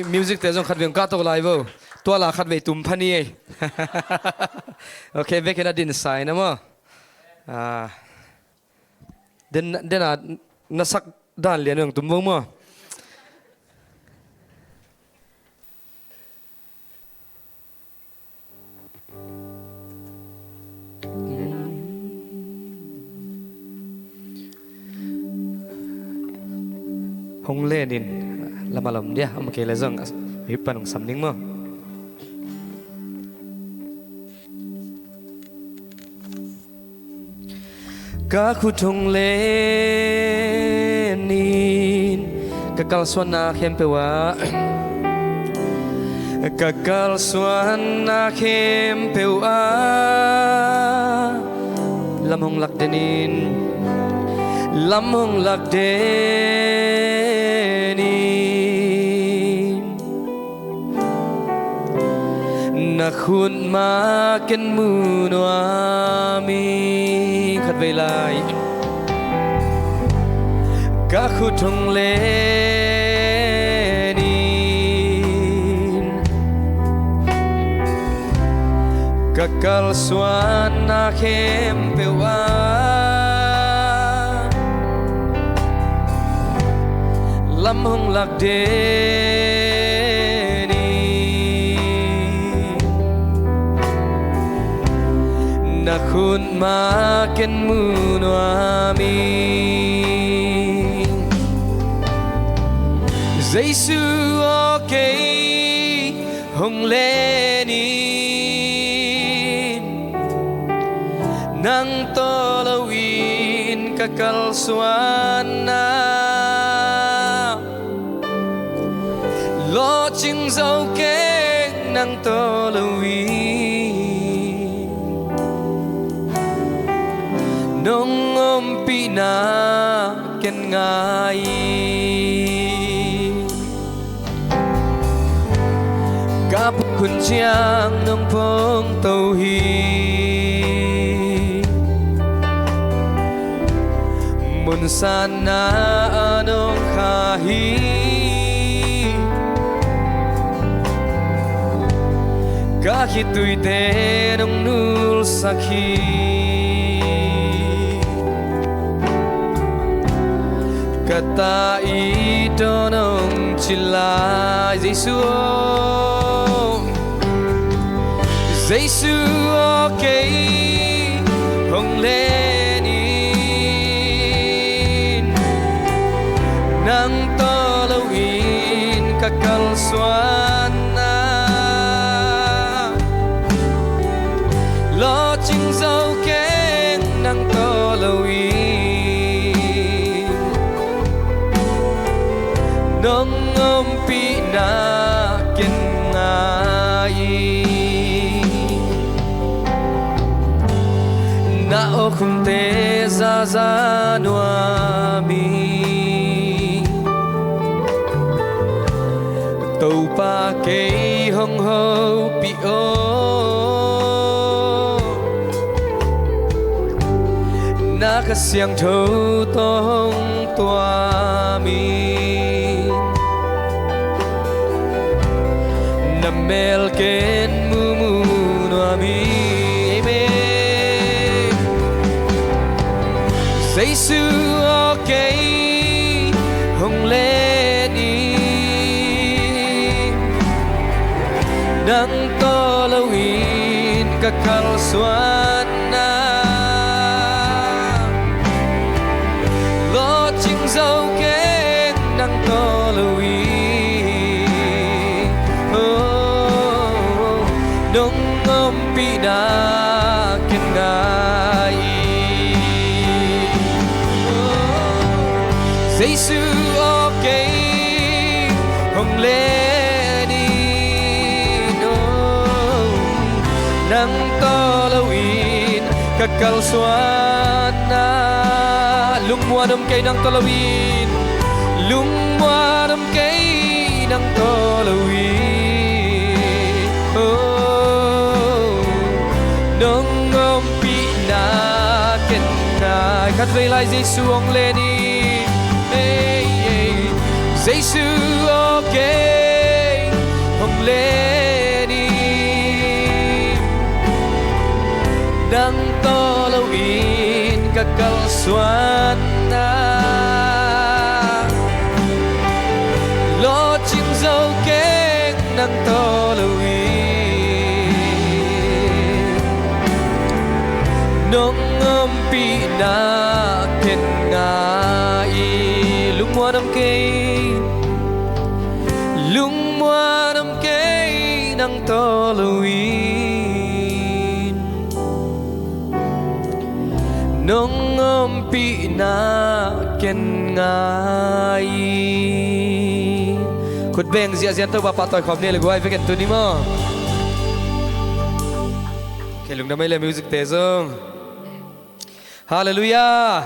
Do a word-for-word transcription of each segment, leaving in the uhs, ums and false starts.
Music te zong khatvei hong kahto lai vo. Tua la khatvei tum pha ni ei. Ok, vekin a din sa in a maw. Ah, den, den a na sak dan lian hong tum vo maw. Hong lenin lam a lom dia, om kei le zong hih pan hong sam ning maw. Ka khut hong lenin ka kalsuanna khempeuh ah, ka kalsuanna khempeuh ah, lam hong lak denin, lam hong lak denin. Na khut mah ken mu nuam ing. Khatvei lai. Ka khut hong lenin ka kalsuanna khempeuh ah, lam hong lak denin. Na khut mah ken mu nuam ing. Jesu aw, kei hong lenin, nang tawh lo in ka kalsuanna lawhcing zo keng, nang tawh lo in nong ompihna ken ngai ing. Ka puk hun ciang nong phongto hi. Mun sanna ah nong kha hi. Ka khitui te nong nulsak hi. Ka ta i dawn hong cih lai, Jesu aw. Jesu aw, kei hong lenin, nang tawh lo in ka kalsuanna lawhcing zo keng, nang tawh lo in nong ompihna ken ngai ing. Na awkhumte zaza nuam ing. Topa kei hong hopih aw. Na Kha Siangtho tawh hong tuam ing. Na mel ken mumu nuam ing. Amen. Jesu aw, kei hong lenin, nang tawh lo in ka kalsuanna lawhcing zo keng, nang tawh lo in, oh, nong ompihna ken ngai ing. Oh, Jesu aw, kei hong lenin, oh, nang tawh lo in ka kalsuanna. Lungmuan om kei, nang tawh lo in. Lungmuan om kei, nang tawh lo in, oh, nong ompihna ken ngai. Khatvei lai, Jesu hong lenin. Hey, hey. Jesu aw, kei Tuanna lawhcing zo keng nang tawh lo in, nong ompihna ken ngai. Lungmuan om kei, lungmuan om kei nang tawh lo in, nong ompihna ken ngai. Khut beng ziahziah in Topa pahtawi khawm ni le guai, veken tuni maw. Kei lungdam ei le music te zong. Halleluiah.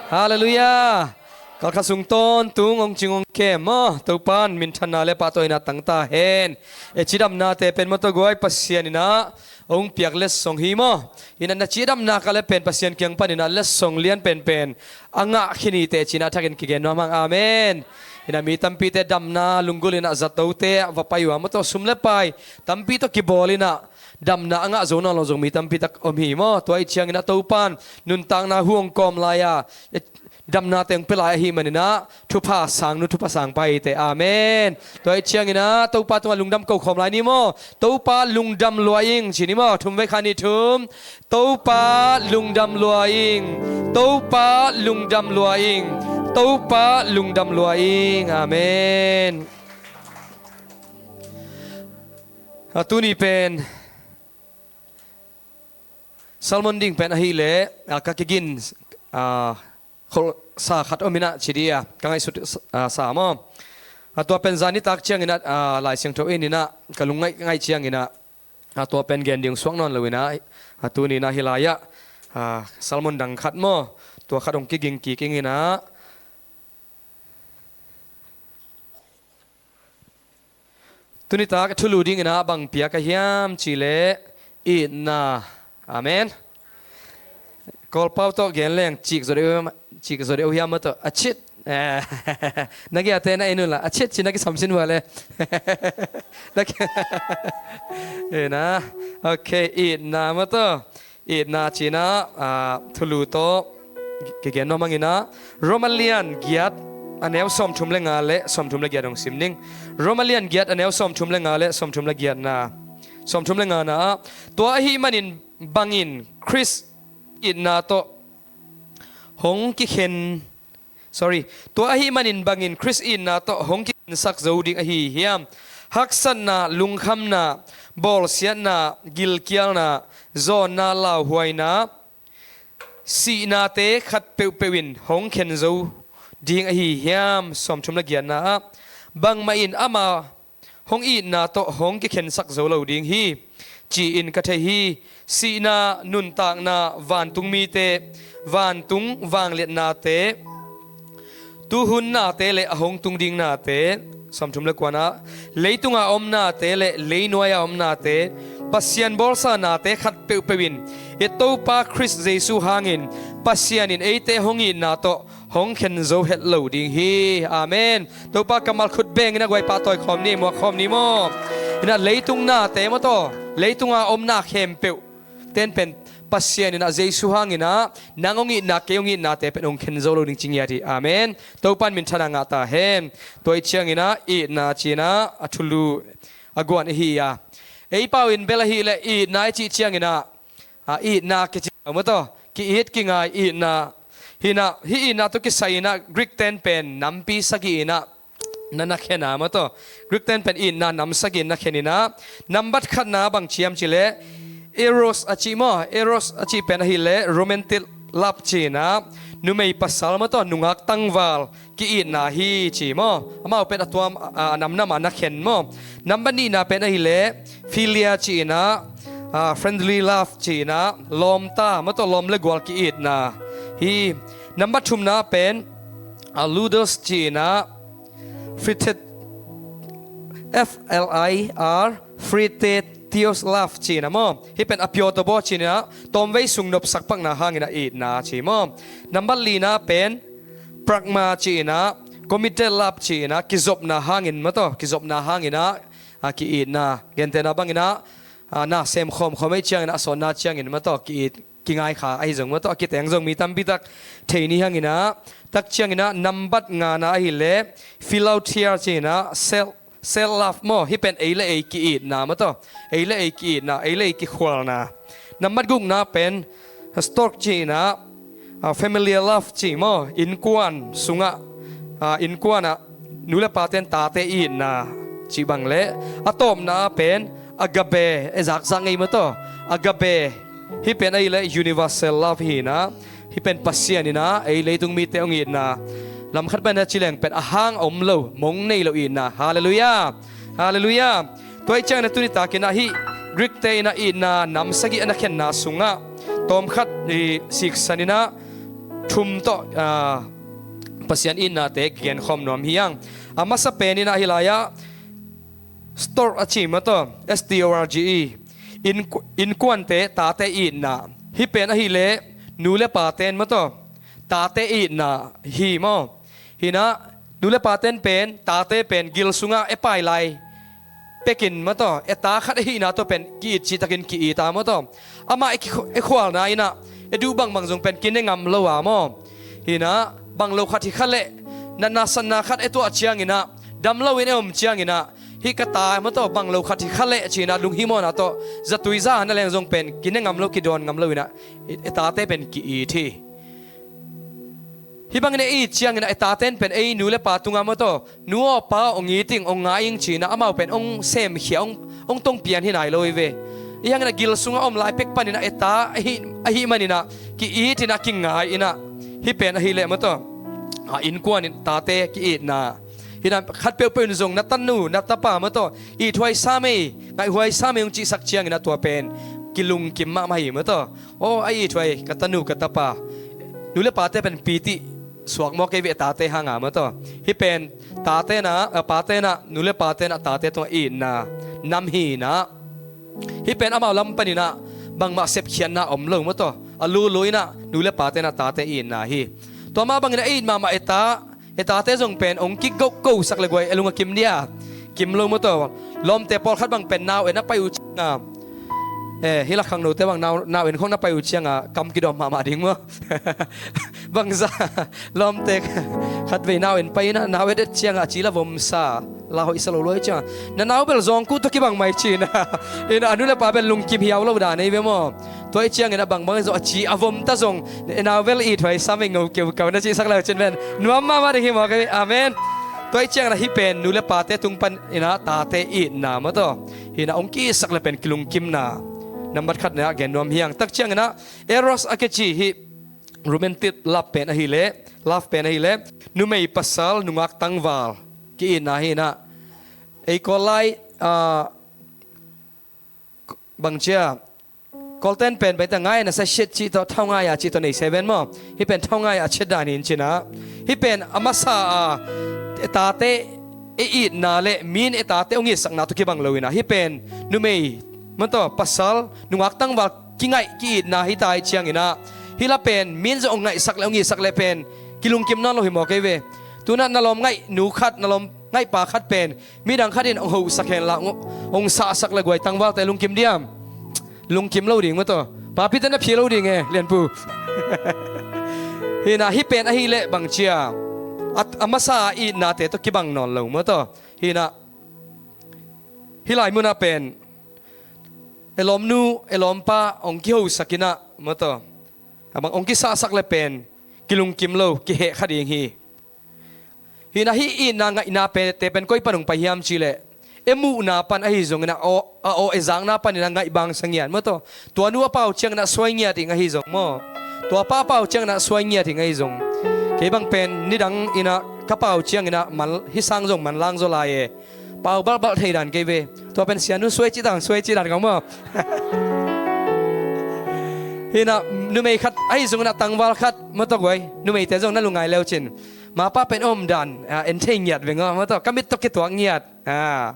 Halleluiah. Kalkhat sung tawntung hong cing hong kem maw. Topan minthanna le pahtawina tangta hen. E cidamnate pen maw tawh guai, Pasian inah hong piak letsong hi maw. Inah na cidamna ka le pen Pasian kiang paninah letsong lian penpen a ngah khin hi teh cinah thakin kigen nuam hang. Amen. Inah mi tampite damna lunggulh inah zatote va pai uh a maw tawh, sum le pai tampi tawh kibawl inah damna a ngah zo nawn lo zong mi tampi tak om hi maw. Tua ih cianginah Topan nuntakna hu hong kawm lai-a damna teng pia lai ahih maninah thupha sang nu, thupha sang pa hi teh. Amen. Tua ih cianginah Topa tungah lungdam ko khawm lai ni maw. Topa lungdam lua ing ci ni maw. Thum vei kha ni thum. Topa lungdam lua ing. Topa lungdam lua ing. Topa lungdam lua ing. Amen. A tuni pen sermon ding pen ahih leh a ka kigin a kholhsa khat om inah ci dih a ka ngaihsut a sa maw. A tua pen zan nitak cianginah a Lai Siangtho in inah ka lungngaih ngaih cianginah a tua pen gen ding suak nawn lo inah a tuni inah hih lai-ah a sermon dang khat maw, tua khat hong kiging kik ing inah. Tunitak thulu dinginah bang pia ka hiam cih leh itna. Amen. Kawlpau tawh gen leng cik zaw deuh, cik zaw deuh hiam maw tawh a cit. Na giate na en unla a cit ci na kisam sin vua le. Na ki- Ena. Ok, itna maw tawh. Itna cinah a thulu tawh kigen nuam hanginah Roma lian giat a neu sawmthum le nga le sawmthum le giat hong sim ning. Roma lian giat a neu sawmthum le nga le sawmthum le giatna, sawmthum le ngana ah, tua ahih manin bangin Khrist itna tawh hong kikhen Sorry. Tua ahih manin bangin Khrist itna tawh hong kikhensak zo ding ahi hiam? Haksatna, lungkhamna, bawlsiatna, gilkialna, zawnna, lauhuaina, sihnate khat peuhpeuh in hong khen zo ding ahi hiam? Sawmthum le giatna ah, bangmah in ama hong itna tawh hong kikhensak zo lo ding hi, ci-in ka thei hi. Sihna, nuntakna, vantung mite, vantung vangliatnate, tuhun nate le a hong tung ding nate, sawmthum le kuana, leitunga om nate le leinuaia om nate, Pasian bawlsa nate khat peuhpeuh in i Topa Khrist Jesu hangin Pasian in eite hong itna tawh hong khen zo het lo ding hi. Amen. Topa kammal khut bengin a guai pahtawi khawm ni, muak khawm ni maw? Inah leitung nate maw tawh, leitunga omna khempeuh ten pen Pasian inah Jesu hanginah nang hong itna, kei hong itnate pen hong khen zo lo ding ci ngiat hi. Amen. Topan minthanna ngah ta hen. Tua ih cianginah itna cinah a thulu a guan ahi a, ei pau in bel ahih leh itna i cih cianginah a, itna kici maw tawh, ki-it kingai itna. Hinah, hih itna tawh kisai inah Greek ten pen nampi sagih inah na na khen a maw tawh. Greek ten pen itna nam sagih in na khen inah, nambat khatna bang ci hiam cih leh eros a cih maw, eros a cih pen ahih leh romantic love ci inah, numei pasal maw tawh, nungak tangval ki-itna hi ci maw? Amau pen a tuam a, a namnam a na khen maw? Nambat nihna pen ahih leh philia ci inah, a, friendly love ci inah, lawmta maw tawh, lawm le gual ki-itna hi. Nambat thumna pen a ludus ci inah, fritet F L I R, fritethios love ci inah maw? Hih pen a piotobo ci inah, tawmvei sung nopsak pakna hangin a itna ci maw? Nambat lina pen pragma ci inah, committed love ci inah, kizopna hangin maw tawh, kizopna hangin ah, a, ki-itna. Gentehna bangin ah, a, na sem khawmkhawm ei ciangin ah, a sawnna ciangin maw tawh ki-it kingai kha ahi zong maw tawh, a kiteng zong mi tampi tak thei ni hang inah, tak ciang inah nambat ngana ahileh philothea ci inah self, self love maw, hih pen ei le ei ki-itna maw tawh, ei le ei ki-itna, ei le ei kikhualna. Nambat gukna pen storge ci inah, ah, familial love ci maw, innkuan sungah, ah, innkuan ah nu le paten tate itna cih bang le, a tawpna ah pen agape, e zakzak ngei maw tawh, agape, hih pen ahileh universal love hi inah, hih pen Pasian inah ei leitung mite hong itna, lam khat pan a ci leng pen a hang a om lo, mong nei lo itna. Halleluiah. Halleluiah. Tua ahih ciangin ah tuni takin ah hih Greek-te inah itna nam sagih a na khenna sungah tawmkhat i siksan inah thum tawh, ah, Pasian itnate kigenkhawm nuam hi hang. A masa pen inah hih lai-ah storge a ci maw tawh, S T O R G E, inn-, innkuante tate itna. Hih pen ahileh nu le paten maw tawh, tate itna hi maw. Hi inah nu le paten pen tate pen gil sungah e pai lai pekin maw tawh, e ta khat ahihna tawh pen ki-it cihtakin ki-it a maw tawh, amah e ki-, e khualna inah e duh bangbang zong pen kine ngam lo a maw. Hi inah bang lo khat hi kha leh, natna satna khat e tuah ciang inah, dam loin e om ciang inah, hih ka ta maw tawh, bang lo khat hi kha leh ci inah lunghimawhna tawh zatui za na leng zong pen kine ngam lo, kidawn ngam lo inah e, e tate pen ki-it hi. Hih bangin e it ciang inah e taten pen ei nu le pa tungah maw tawh, nu aw pa aw, hong it ing, hong ngai ing ci inah amau pen hong semkhia, hong, hong tongpian hi nai lo hi ve. Hih hang inah gil sungah om lai pek pan inah e ta ahih, ahih man inah ki-it inah kingai inah, hih pen ahileh maw tawh, ah, innkuan in tate ki-itna. Hi inah khat peuhpeuh in zong na tanu na tapa maw tawh, ithuai sam ei, ngaihhuai sam ei hong cihsak ciang inah tua pen kilungkim mahmah hi maw tawh. Aw, a ithuai ka tanu ka tapa, nu le pate pen piti suak maw kei ve, tate hanga maw tawh. Hih pen tate inah, ah, pate inah, nu le pate inah tate tungah itna nam hi inah, hih pen amau lam pan inah bangmah sepkhiatna om lo maw tawh, a lulu inah nu le pate inah tate itna hi. Tua mah bang inah e it mahmah e ta, e tate zong pen hong kigokgosak le guai e lung a kim dia, kim lo maw tawh. Lawmte pawlkhat bang pen nau en a pai uh cianga, eh, hih la khangnote bang nau, nau en khong na pai uh cianga kam kidawm mahmah ding maw. Bangza, lawmte khatvei nau en pai inah, nau et et cianga a ci la vom sa, la hoih sa lo luai cianga, na nau bel zawngkuh tawh kibang mai ci inah, inah a nu le pa bel lungkim hiau lo dan ei ve maw. Tua ahih ciang inah bangbang zong a ci a vom ta zong, e nau bel ithuai sam ei, ngo keukau na cihsak le uh cin pen nuam mahmah ding hi maw kei ve. Amen. Tua ahih ciang inah hih pen nu le pate tung pan inah tate itna maw tawh, hi inah hong ki-itsak le pen kilungkimna. Nambat khat inah gen nuam hi hang. Tak ciang inah eros a kici hih romantic love pen ahileh, love pen ahileh numei pasal, nungak tangval ki-itna hi inah. Ei Kawl lai, ah, bang cia, Kawlten pen bang ta ngai na sa siat cih tawh, thau ngai a cih tawh nei seven maw. Hih pen thau ngai a ciat dan hi in ci inah, hih pen a masa a e tate e itna le min e tate hong itsakna tawh kibang lo inah, hih pen numei maw tawh, pasal, nungak tangval kingaih ki-itna hi ta ahih ciang inah, hih la pen min zong hong ngaihsak le hong itsak le pen kilungkim nawn lo hi maw kei ve. Tu inah na lawm ngaih nu khat, na lawm ngaih pa khat pen midang khat in hong hosak hen la, hong, hong sahsak le guai tangvalte lungkim diam? Lungkim lo ding maw tawh. Papite na phi lo ding e, Lianpu. Hi inah hih pen ahileh bang cia, a, a masa a itnate tawh kibang nawn lo maw tawh. Hi inah hih lai munah pen e lawmnu, e lawmpa hong kihosak inah maw tawh, a bang hong kisahsak le pen kilungkim lo, kiheh kha ding hi. Hi inah hih itna ngaihna pen, te pen koi pan hong pai hiam cih leh, e muhna pan ahi zong inah, aw, a aw e zakna pan inah ngaih bangsa ngiat maw tawh. Tua nu a pau ciang inah suai ngiat ing ahi zong maw. Tua pa a pau ciang inah suai ngiat ing ahi zong. Kei bang pen nidang inah ka pau ciang inah man, hih sang zong manlang zaw lai e. Pau balhbalh thei dan kei ve. Tua pen sianu suai cih dan, suai cih dan kong maw. Hi inah numei khat ahi zong inah tangval khat maw tawh guai, numeite zong na lungngai le uh cin. Mapa pen om dan, ah, en thei ngiat veng aw, maw tawh, ka mit tawh kituak ngiat, ah,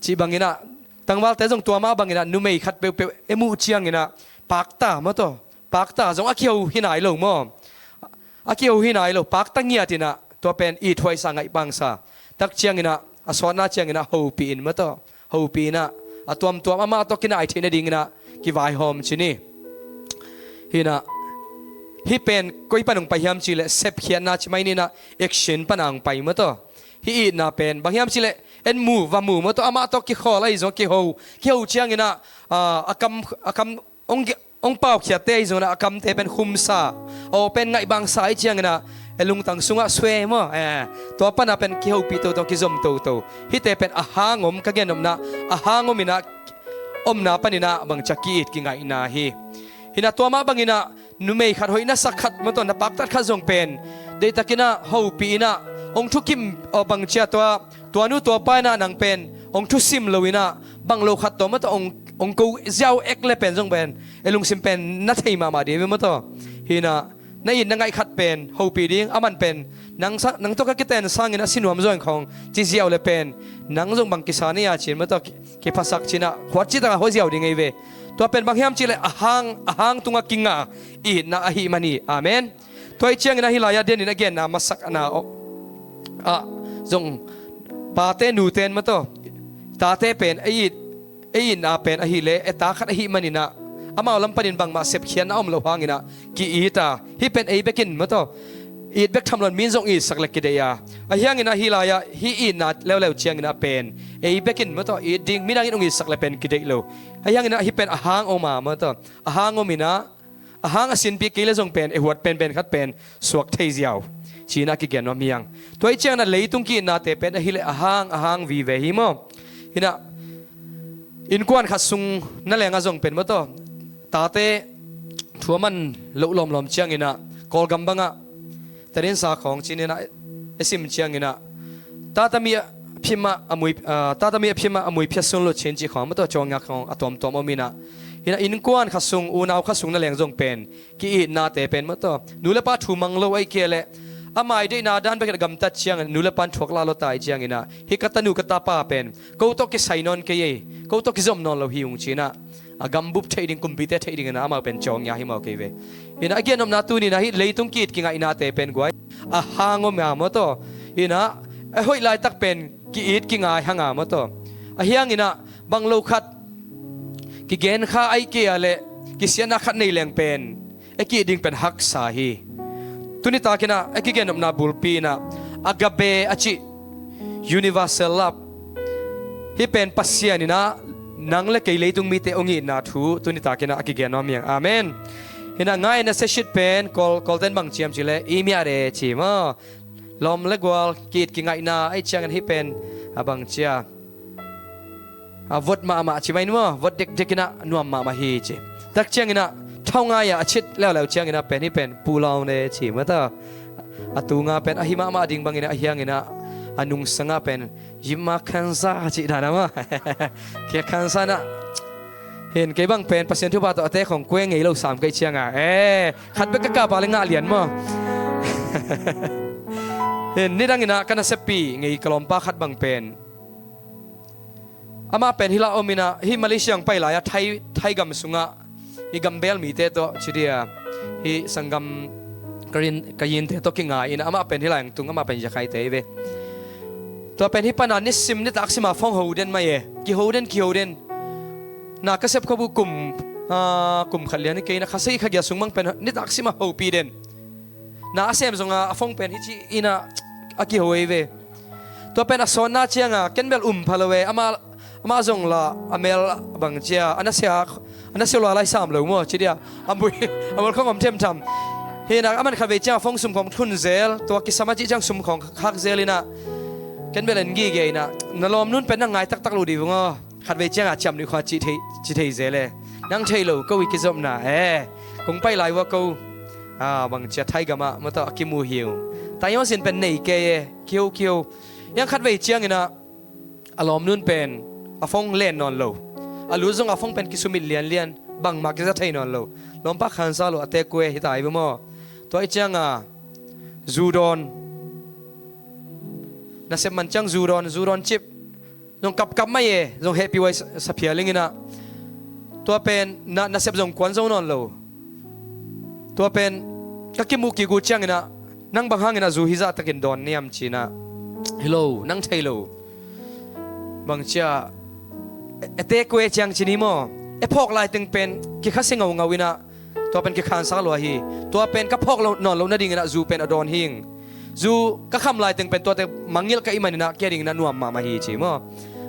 cih bang inah, tangvalte zong tua mah bang inah numei khat peuhpeuh e muh ciang inah pakta maw tawh, pakta zong a kiho hi nai lo maw. A kiho hi nai lo, pakta ngiat inah, tua pen ithuaisa, ngaih bangsa. Tak ciang inah, a sawtna ciang inah hopih in maw tawh, hopih inah, a tuamtuam amah tawh kinai theih nading inah kivaihawm ci ni. Hinah, hih pen koi pan hong pai hiam cihleh sepkhiatna ci mai ninah action pana hong pai maw taw. Hih itna pen bang hiam cihleh en mu va mu maw taw, amah tawh kikhawl ahi zong kiho, kiho cianginah, ah, a kam, a kam hong, hong paukhiatte ahi zonginah a kamte pen khumsa, aw pen ngaihbangsa ahi cianginah e lungtang sungah sue maw, e, tua pana pen kihopih toto, kizom toto. Hihte pen a hang om, ka gen omna a hang om inah omna paninah bangcia ki-it kingaihna hi. Hinah tua mah banginah numei khat hoih na sak khat maw taw, na paktat khat zong pen deihtakinah hopih inah hong thukim, aw bangcia tua, tua nu tua pa inah nang pen hong thusim lo inah bang lo khat tawh maw taw hong, hong ko ziau ek le pen zong pen e lungsim pen na thei mahmah ding ve maw taw. Hinah na it na ngaih khat pen hopih ding, aman pen nang, nang tawh ka kiten sangin a si nuam zaw ing khawng ci ziau le pen nang zong bang kisa na ia cin maw taw, ki, kiphasak cinah khuat citaka hua ziau ding ei ve. Tua pen bang hiam cihleh a hang, a hang tungah kinga itna ahih man hi. Amen. Tua ih ciangin ahi lai-ah denin a genna masakna ah zong pate nuten maw taw, tate pen ei it, ei itna pen ahileh e ta khat ahih maninah amau lam panin bangmah sepkhiatna om lo hanginah ki-it a, hih pen ei bekin maw taw, it bek tham loin min zong itsak le kideih a. Ahi hangin ahi lai-ah hih itna leuleu ciangin a pen ei bekin maw taw, it ding midangin hong itsak le pen kideih lo. Ahi hangin ah hih pen a hang om a maw taw, a hang om inah a hang a sinpi kei le zong pen e huat penpen khat pen suak thei ziau cinah kigen nuam hiang. Tua ih ciangin a leitung ki-itnate pen ahileh a hang, a hang vive hi maw. Hinah innkuan khat sung na lengah zong pen maw taw, tate thu a man loh lawmlawm cianginah Kawlgam bangah tadinsa khawng cininah e sim cianginah tatami a phimah a mui, ah, tatami a phimah a mui phiat sun lo cin cih khawng maw taw, cawngngak khawng a tuamtuam om inah. Hinah innkuan khat sung, unau khat sung na leng zong pen ki-itnate pen maw taw, nu le pa thu mang lo ahi kei leh a mai deihna dan bekin a gamtat ciangin nu le pan thuak lah lawta ih cianginah hih ka tanu ka tapa pen ko tawh kisai nawn kei ei, ko tawh kizom nawn lo hi ung cinah a gambup theih ding, kumpite theih dinginah amau pen cawngngak hi maw kei ve. Hinah a gen nopna tuninah hih leitung ki-it kingaihnate pen guai a hang om a maw taw. Hinah a hoih laitak pen ki-it kingai hang a maw taw. Ahi hanginah bang lo khat kigen kha ahi kei a leh kisiatna khat nei leng pen e ki-it ding pen haksa hi. Tuni takinah e kigen nopna bulpi inah agape a cih universal love, hih pen Pasian inah nang le kei leitung mite hong itna thu tuni takinah a kigen nuam hiang. Amen. Hinah ngai na seshit pen Kawl, Kawlten bang ciam cileh i miah de ci maw. Lawm le gual ki-it kingaihna ahi ciangin hih pen a bang cia a vot mahmah ci mai ni maw, vot dekdek inah nuam mahmah hi ci. Tak cianginah thau ngai-ah a cit leuleu cianginah pen hih pen pulawng ne ci maw taw. A tunga pen ahi mahmah ding banginah ahi hanginah a nungsangah pen yimma khansa cih dana maw. Kia khansa nah. Hin kei bang pen Pasian thupha tawh a te khawng kue ngei lo sam kei cianga e khat bek ka kapa le ngah lian maw. Hin nidanginah ka naseppi ngei ka lawmpa khat bang pen amah pen hih lah om inah hih Malaysia hong pai lai-ah Thai, Thai gam sungah hih gambel mite tawh ci dia hih sanggam ka yin, ka yinte tawh kingai inah amah pen hih lai hong tung, amah pen Yakhaite hi ve. Tua pen hih pana nisim nitak sima phone ho den mai e, kiho den, kiho den. Na ka sep kha bu kum, ah, kum khat lian hi kei inah kha sagih kha giat sung mang pen nitak sima hopi den. Na a sem zonga a phone pen hih ci inah a kiho ei ve. Tua pen a sawtna cianga ken bel um pha lo e, amah, amah zong la a mel bang cia a nasia, a nasia lua lai sam lo maw ci dia. A mui, a mul khawng om themtham. Hinah a man khat vei cianga phone sum khawng thun zel, tua kisam a cih ciang sum khawng khak zel inah ken bel en gige inah na lawm nun pen na ngai taktak lo dih vung aw. Khat vei cianga ciam nuih khua ci thei, ci thei zel e. Nang thei lo ko i kizopna e. Kong pai lai vua ko. A bang cia Thai gamah maw taw a kimu hi ung. Taimawsin pen nei kei e, kiho kiho. Hiang khat vei cianginah a lawmnun pen a phone len nawn lo. A lut zong a phone pen kisumit lianlian, bangmah kiza thei nawn lo. Lawmpa khansa lo a te kue hi ta hi ve maw. Tua ih cianga zu dawn. Nasep man ciang zu dawn, zu dawn cip. Zong kapkap mai e, zong hehpih huai sa, sa phial inginah. Tua pen na, nasep zong kuan zo nawn lo. Tua pen ka kimuh kik uh cianginah nang bang hanginah zu hizahtakin dawn niam cinah. Hi lo, nang thei lo. Bang cia e, e te kue ciang cini maw. E phawk lai teng pen kikhasia ngaungau inah tua pen kikhansak lua hi. Tua pen ka phawk lo, nawn loh nadingin ah zu pen a dawn hing. Zu ka kham laiteng pen tuate mangngilh ka hih manin ah kei adingin ah nuam mahmah hi ci maw.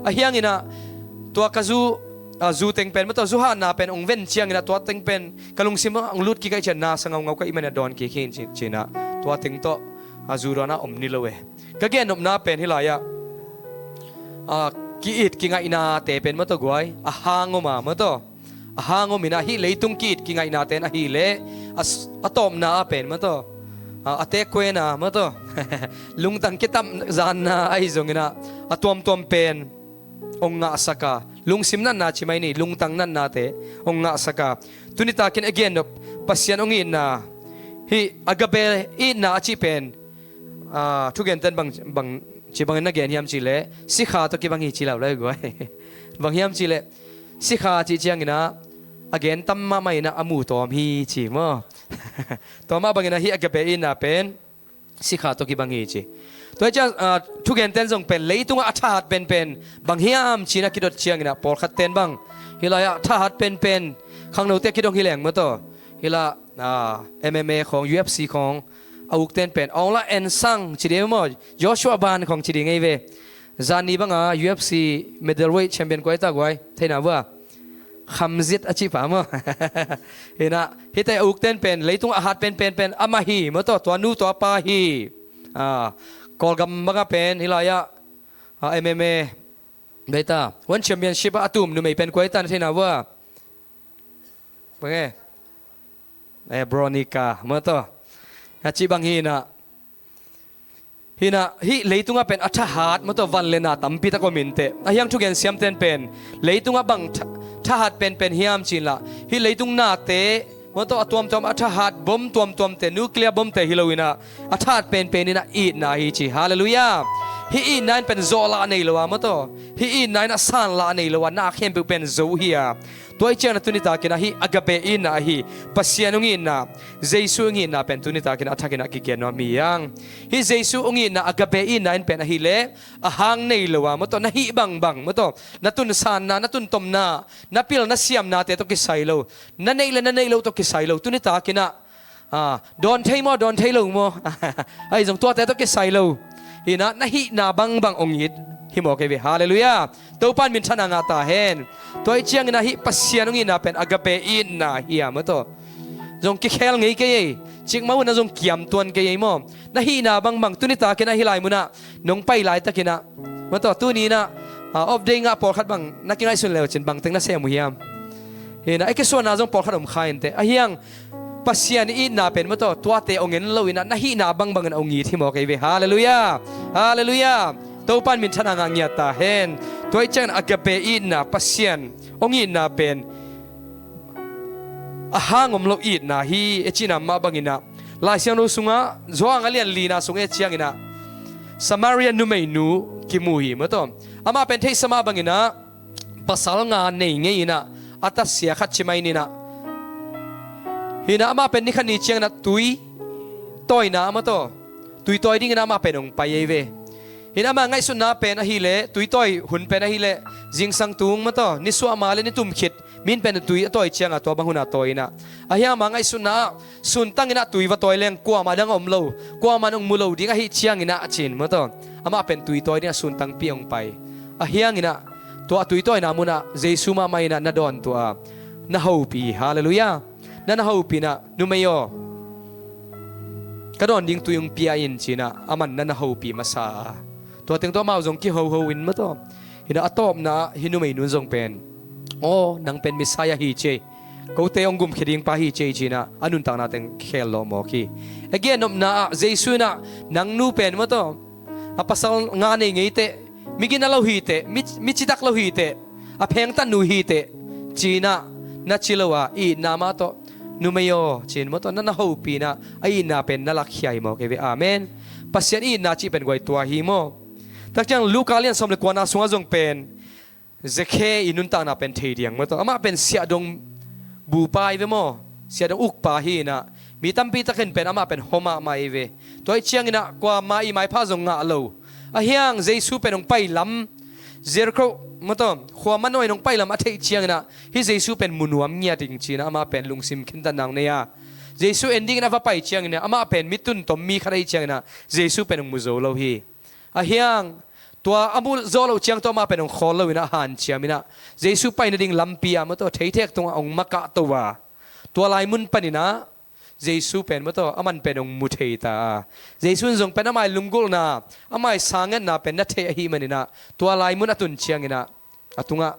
Ahi hangin ah tua ka zu, ah, zu teng pen maw tawh, zu hatna pen hong ven ciangin ah tua teng pen ka lungsim ah hong lut kik ahih ciang nasa ngaungau ka hih manin ah dawn kik hi ci, ci-in ah tua teng tawh, ah, zu dawn ah om ni lo e. Ka gennopna pen hih lai-ah, ah, ki-it kingaihnate pen maw tawh guai, a hang om a maw tawh, a hang om in ah hih leitung ki-it kingaihnate in ahih leh a s-, a tawpna ah pen maw tawh, ah, a teekkuena maw tawh, lungtang kitamzanna ahi zongin ah a tuamtuam pen hong ngahsak a, lungsim natna ci mai ni, lungtang natnate hong ngahsak a, tuni takin a gennop Pasian hong itna, hih agape itna a cih pen, ah, thugenten bang, bang ci bangin na gen hiam cih leh, sikha tawh kibang hi ci lo lai guai. Bang hiam cih leh, sikha cih ciangin ah a gen tam mahmah in ah a mu tawm hi ci maw. Tua mah bangin ah hih agape itna pen sikha tawh kibang hi ci. Tua hi ciang, ah, thugenten zong pen leitungah a thahat penpen bang hiam ci-in ah kidot ciangin ah pawlkhatten bang hih lai-ah thahat penpen khangnote a kidong hi leng maw tawh, hih lai, ah, M M A khawng, U F C khawng, a ukten pen Aung La N Sang ci ding maw, Joshua Ban khawng ci ding ei ve. Zan ni banga U F C middleweight champion kua hi ta guai, thei na vua? Khamzat a cih pa maw. Hi in ah hihte a ukten pen leitung a hat penpen pen amah hi maw tawh, tua nu tua pa hi. Ah, Kawlgam banga pen hih lai-ah, ah, M M A, bang hi ta, One Championship ah a tum numei pen kua hi ta, na thei na vua? Bang e? Eh, Veronica maw tawh, a cih bang hi in ah, hi in ah hih leitungah pen a thahat maw tawh, van le na tampi tak om inteh. Ahi hang thugen siamten pen leitungah bang tha-, thahat penpen hiam ci-in lah, hih leitung nate maw tawh, a tuamtuam a thahat bom tuamtuamte, nuclear bomte hi lo in ah a thahat penpen in ah itna hi ci. Halleluiah. Hih itna in pen zawhlah nei lo a maw tawh, hih itna in ah sanlah nei lo a, na khempeuh pen zo hi a. Tua hi ciangin ah tuni takin ah hih agape itna ahi, Pasian hong itna, Jesu hong itna pen tuni takin ah a thakin ah kigen nuam hi hang. Hih Jesu hong itna, agape itna in pen ahih leh a hang nei lo a maw tawh, na hih bangbang maw tawh, na tunsanna, na tuntomna, na pil na siamnate tawh kisai lo, na neih le na neih loh tawh kisai lo, tuni takin ah, ah, dawn thei maw, dawn thei lo maw, ahi zong tuate tawh kisai lo, hi in ah na hihna bangbang hong it hi mawk ei ve. Halleluiah. Topa in minthanna ngah ta hen. Tua hi ciangin ah hih Pasian hong itna pen agape itna hi a maw tawh, zong kikhel ngei kei ei. Cikmah hun ah zong kiam tuan kei ei maw. Na hihna bangbang tuni takin ah hih lai munah nong pai laitakin ah maw tawh, tuni in ah, ah, off day ngah pawlkhat bang na kingaihsun le uh cin, bangteng na sem uh hiam? Hi in ah, ei, kisuanna zong pawlkhat om kha inteh. Ahi hang Pasian i itna pen maw tawh, tuate hong en lo in ah na hihna bangbangin ah hong it hi mawk ei ve. Halleluiah. Halleluiah. Topa in minthanna ngah ngiat ta hen. Tua hi ciangin agape itna, Pasian hong itna pen a hang om lo itna hi, e, cihna mah bangin ah, Lai Siangtho sungah Johan a lian lina sung e ciangin ah Samaria numeinu kimu hi maw tawh. Amah pen theihsa mah bangin ah pasal nga nei ngei in ah, a tasia khat ci mai ni in ah, hi in ah amah pen ni khat ni ciangin ah tui tawina maw tawh, tui tawi dingin ah amah pen hong pai ei ve. Hi in ah amah ngaihsutna pen ahih leh, tui tawi hun pen ahih leh zingsang tung maw tawh, nisuah ma le nitum khit, min pen tui a tawi ciangah tua bang hun ah tawi in ah, ahi hang amah ngaihsutna ah suntang in ah tui va tawi leng kuamah dang a om lo, kuamah in hong mu lo ding ahi ciangin ah, a cin maw tawh, amah pen tui tawi dingah suntangpi hong pai. Ahi hangin ah tua a tui tawina munah Jesu mahmah in ah na dawntuah a, na hopih. Halleluiah. Na na hopih in ah, numei aw, ka dawn ding tui hong pia in, ci in ah aman na na hopih masa a, tua teng tawh amau zong kihoho in maw tawh, hi in ah a tawpna ah hih numeinu in zong pen, aw, nang pen Messiah hi ci ei, kote hong gumkhia ding pa hi ci ei, ci in ah a nuntakna teng khel lawh mawk hi. A gennopna ah Jesu in ah, nang nu pen maw tawh, a pasal nga nei ngei teh, mi gina lo hi teh, mi, mi citak lo hi teh, a phengtat nu hi teh, ci in ah na ci lo a, i itna mah tawh, numei aw, ci in maw tawh, na na hopih in ah a itna pen na lakkhia hi mawk ei ve. Amen. Pasian i itna cih pen guai tua hi maw. Tak ciang Luka lian sawm le kuana sungah zong pen Zakhe i nuntakna pen thei diang maw tawh. Amah pen siahdong bupa ei ve maw, siahdong ukpa hi in ah, mi tampi takin pen amah pen hua mahmah ei ve. Tua hi ciangin ah kuama i maipha zong ngah lo. Ahi hang Jesu pen hong pai lam, Jericho, maw taw, khua manawh in hong pai lam a theih ciangin ah, hih Jesu pen mu nuam ngiat ing ci-in ah, amah pen lungsim khintatna hong nei a. Jesu en dingin a va pai ciangin ah, amah pen mi tuntom mi khat ahih ciangin ah, Jesu pen hong mu zo lo hi. Ahi hang, tua a mu zo loh ciang tawh amah pen hong khawl lo in ah, hanciam in ah, Jesu pai nading lampi ah, maw taw, theithek tungah hong makah to a. Tua lai mun panin ah, Jesu pen, maw taw, aman pen hong mu thei ta a. Jesu in zong pen amah ii lunggulhna, amah ii sangetna pen na thei ahih manin ah, tua lai mun a tun ciangin ah, a tungah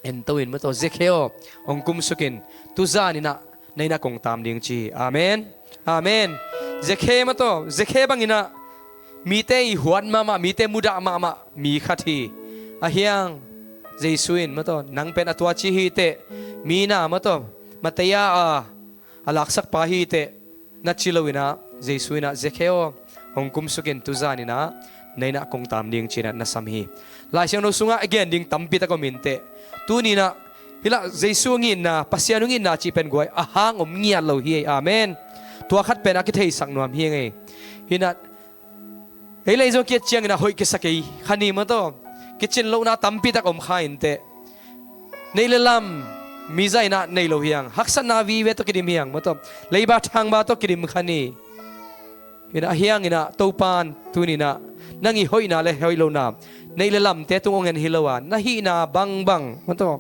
ento in, maw taw, Zekhe aw, hong kumsuk in, tu zan in ah na inn ah kong taam ding ci hi. Amen. Amen. Zekhe, maw taw, Zekhe bangin ah mite ii huat mahmah, mite mudah mahmah mi khat hi. Ahi hang, Jesu in, maw taw, nang pen a tua ci hi teh, mi na, maw taw, Mataia a a laksakpa hi teh, na ci lo in ah, Jesu in ah, Zekhe aw, hong kumsuk in, tu zan in ah na inn ah kong taam ding ci-in ah na sam hi. Lai Siangtho sungah a gen ding tampi tak om in teh, tuni in ah, hih lah Jesu hong itna, Pasian hong itna cih pen guai, a hang om ngiat lo hi ei. Amen. Tua khat pen a kitheisak nuam hi ing ei. Hi in ah, ei lei zong ki-et ciangin ah hoih kisa kei kha ni, maw taw. Kicin lohna tampi tak om kha in teh, neih le lam mi zah in ah nei lo hi hang, haksatna vive tawh kidim hi hang, maw taw. Leiba thangba tawh kidim kha ni. Hi in ah, ahi hangin ah, Topa'n tuni in ah, nang ii hoihna le hoih lohna, neih le lamte tung hong en hi lo a, na hihna bangbang, maw taw,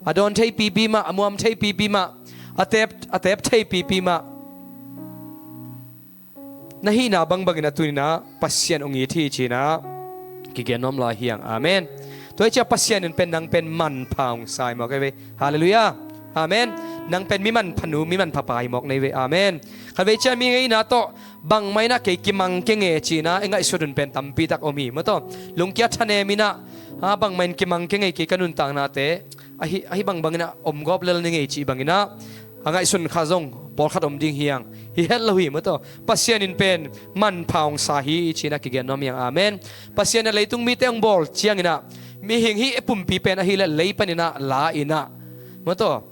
a dawn thei pipi mah, a muam thei pipi mah, a teep, a teep thei pipi mah, na hihna bangbangin ah tuni in ah Pasian hong it hi ci-in ah kigen nuam lai hi hang. Amen. Tua hi ciang Pasian in pen nang pen manpha hong sa hi mawk ei ve. Halleluiah. Amen. Nang pen mi manpha nu, mi manpha pa hi mawk na hi ve. Amen. Khatvei ciang mihing ii na tawh, bangmah in ah kei kimang keng e ci-in ah i ngaihsut hun pen tampi tak om hi, maw taw. Lungkia thanem in ah, a, bangmah in kimang keng e, kei ka nuntaknate ahi, ahi bangbangin ah om gawp lel ning ei cih bangin ah a ngaihsun kha zong pawlkhat om ding hi hang. Hi het lo hi, maw taw. Pasian in pen manpha hong sa hi ci-in ah kigen nuam hi hang. Amen. Pasian in ah leitung mite hong bawl ciangin ah, mihing hih e pumpi pen ahih leh lei panin ah la in ah, maw taw,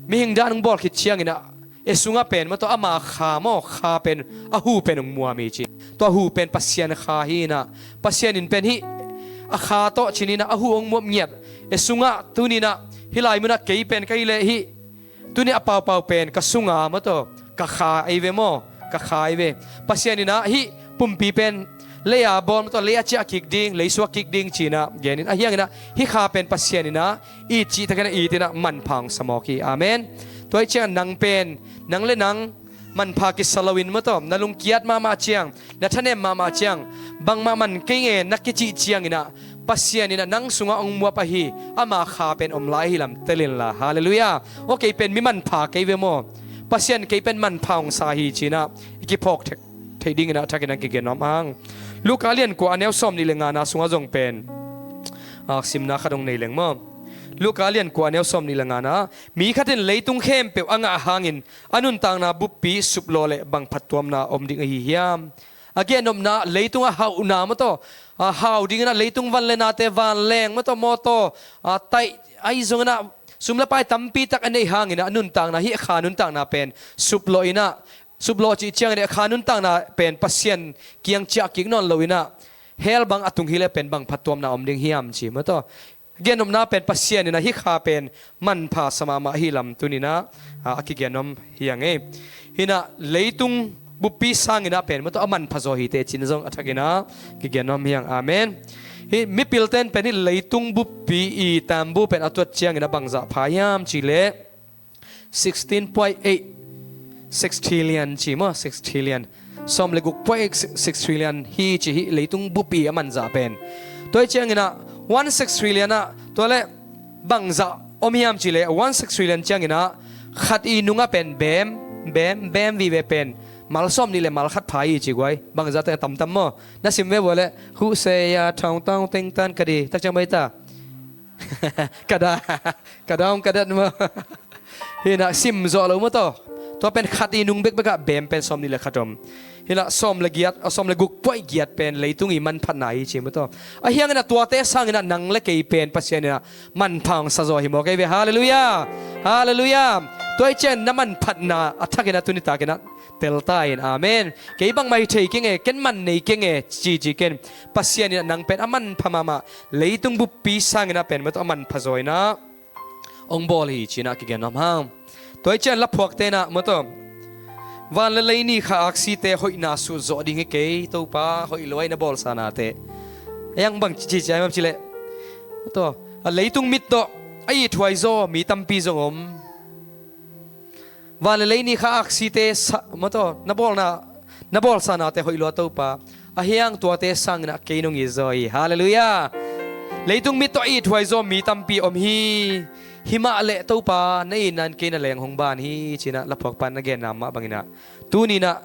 mihing dan hong bawl khit ciangin ah, e sungah pen, maw taw, ama kha maw, kha pen, a hu pen hong muam hi ci. Tua hu pen Pasian kha hi in ah, Pasian in pen hih a kha tawh ci-in ah a hu hong muam ngiat. E sungah tuni in ah, hih lai mun ah kei pen ka hih leh hih, tuni a paupau pen ka sung a, maw taw, ka kha ei ve maw, ka kha ei ve. Pasian in ah hih pumpi pen lei a bawl, maw taw, lei a ciah kik ding, lei suak kik ding ci-in ah gen in, ahi hangin ah hih kha pen Pasian in ah it cih takin ah it in ah manpha hong sa mawk hi. Amen. Tua hi ciang nang pen, nang le nang manpha kisa loin, maw taw, na lungkiat mahmah ciang, na thanem mahmah ciang, bangmah man kei nge na kicih ciangin ah, Pasian in ah nang sungah hong muap ahi ama kha pen om lai hi lam tel inla. Halleluiah. Aw, kei pen mi manpha kei ve maw, Pasian kei pen manpha hong sa hi ci-in ah i kiphawk thei, thei dingin ah a thakin ah kigen nuam hang. Luka lian kua, a neu sawmnih le ngana sungah zong pen, a, simna khat hong nei leng maw. Luka lian kua, a neu sawmnih le ngana, mi khat in leitung khempeuh a ngah hangin a nuntakna buppi suplawh leh bang phattuamna om ding ahi hiam? A gennopna, leitung a hauhna, maw taw, a hau dingin ah leitung van le nate, vanleng, maw taw, mawtaw, a, taih, ahi zongin ah sum le pai tampi tak a neih hangin ah a nuntakna, hih a kha nuntakna pen suplawh in ah, suplawh cih ciangin ah a kha nuntakna pen Pasian kiang ciah kik nawn lo in ah hell bang a tung hi leh pen bang phattuamna om ding hiam ci, maw taw. Gennopna pen Pasian in ah hih kha pen manpha sa mahmah hi lam tuni in ah, a, a kigen nuam hi hang ei. Hi in ah leitung buppi sangin ah pen, maw taw, a manpha zaw hi teh ci-in zong a thakin ah kigen nuam hi hang. Amen. Hih mipilte in pen hih leitung buppi ii taambu pen a tuat ciangin ah bangzah pha hiam cih leh, sixteen point eight sextillion ci maw, sextillion. Sawm le guk point eight sextillion hi ci, hih leitung buppi a manzah pen. Tua hi ciangin ah one sextillion ah, tua leh bangzah om hiam cih leh, one sextillion ciangin ah khat ii nungah pen beem, beem, beem vive pen mal sawmnih le mal khat pha hi ci guai. Bangzah teng tamtam maw. Na sim ve vua leh, hu se ya thong tong teng tan ka di, tak ciang bai ta. Ka da, ka da hong ka dat maw. Hi in ah sim zawh lo, maw taw. Tua pen khat ii nung bekbek ah beem pen sawmnih le khat om. Hi in ah sawm le giat, a, sawm le guk point giat pen leitung ii manphatna hi ci, maw taw. Ahi hangin ah tuate sangin ah nang le kei pen Pasian in ah manpha hong sa zaw hi mawk ei ve. Halleluiah. Halleluiah. Tua hi ciang na manphatna a thakin ah tuni takin ah tel ta in. Amen. Kei bangmah hi thei keng e, ken man nei keng e, cici ken. Pasian in ah nang pen a manpha mahmah, leitung buppi sangin ah pen mawtaw a manpha zaw in ah hong bawl hi ci-in ah kigen nuam hang. Tua hi ciang laphuakte in ah mawtaw, van le lei ni kha aksite hoihna sut zawh ding hi kei Topa, hoih lua i na bawlsa nate. A hiang bang cici ai mam cileh, mawtaw, a leitung mit tawh a ithuai zaw mi tampi zong om. Van le lei ni kha aksite sa, mawtaw, na bawlna, na bawlsa nate hoih lua Topa, a hiang tuate sangin ah kei nong it zaw hi. Halleluiah. Leitung mit tawh a ithuai zaw mi tampi om hi. Himah leh Topa, na itna in kei na leng hong ban hi ci-in ah laphuakpa in na genna mah bangin ah, tuni-in ah